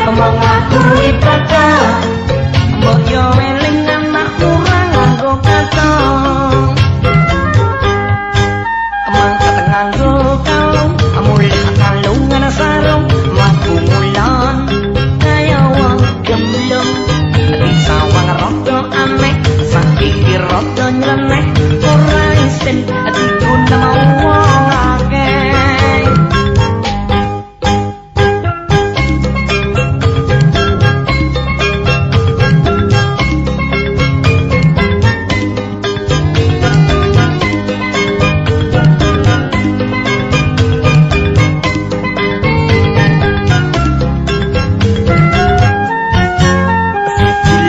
Mung ngakui perkara, mbok yo eling anakmu ora nganggo kaca. Mangkat nganggo kalung, mulih kalungan sarung, mlaku ngulon kaya wong gemblung. Disawang rada aneh, saiki rada nyeleneh, ora isin diguneng wong akeh.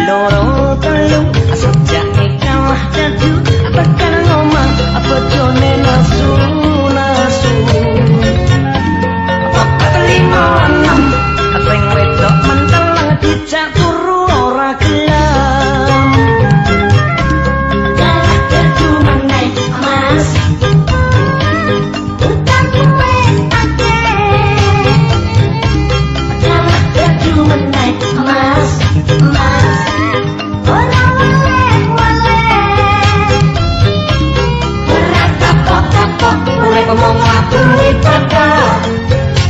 Loro telu sejake kalah dadu, tekan ngomah bojone nasu nasu. 4, 5, 6 sing wedok mentelang dijak turu ora gelem. Kalah dadu meneh, Mas. Utangku wis akeh. Kalah dadu meneh, Mas, Mas. Ora weleh-weleh. Ora kapok-kapok urip mung ngakui perkara,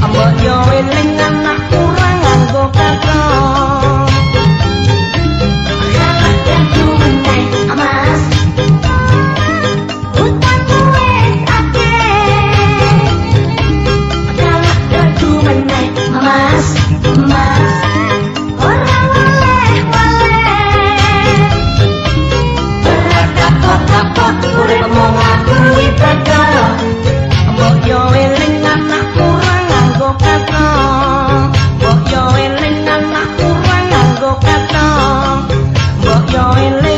mbok yo eling anakku ora nganggo kaca. Kalah dadu meneh, Mas. Utangku wis akeh. Kalah dadu meneh, Mas, Mas. Ora weleh-weleh. Ora kapok-kapok urip mung ngakui perkara, mbok yo eling anakku ora nganggo kaca. Mbok yo eling anakku ora nganggo kaca. Mbok yo eling.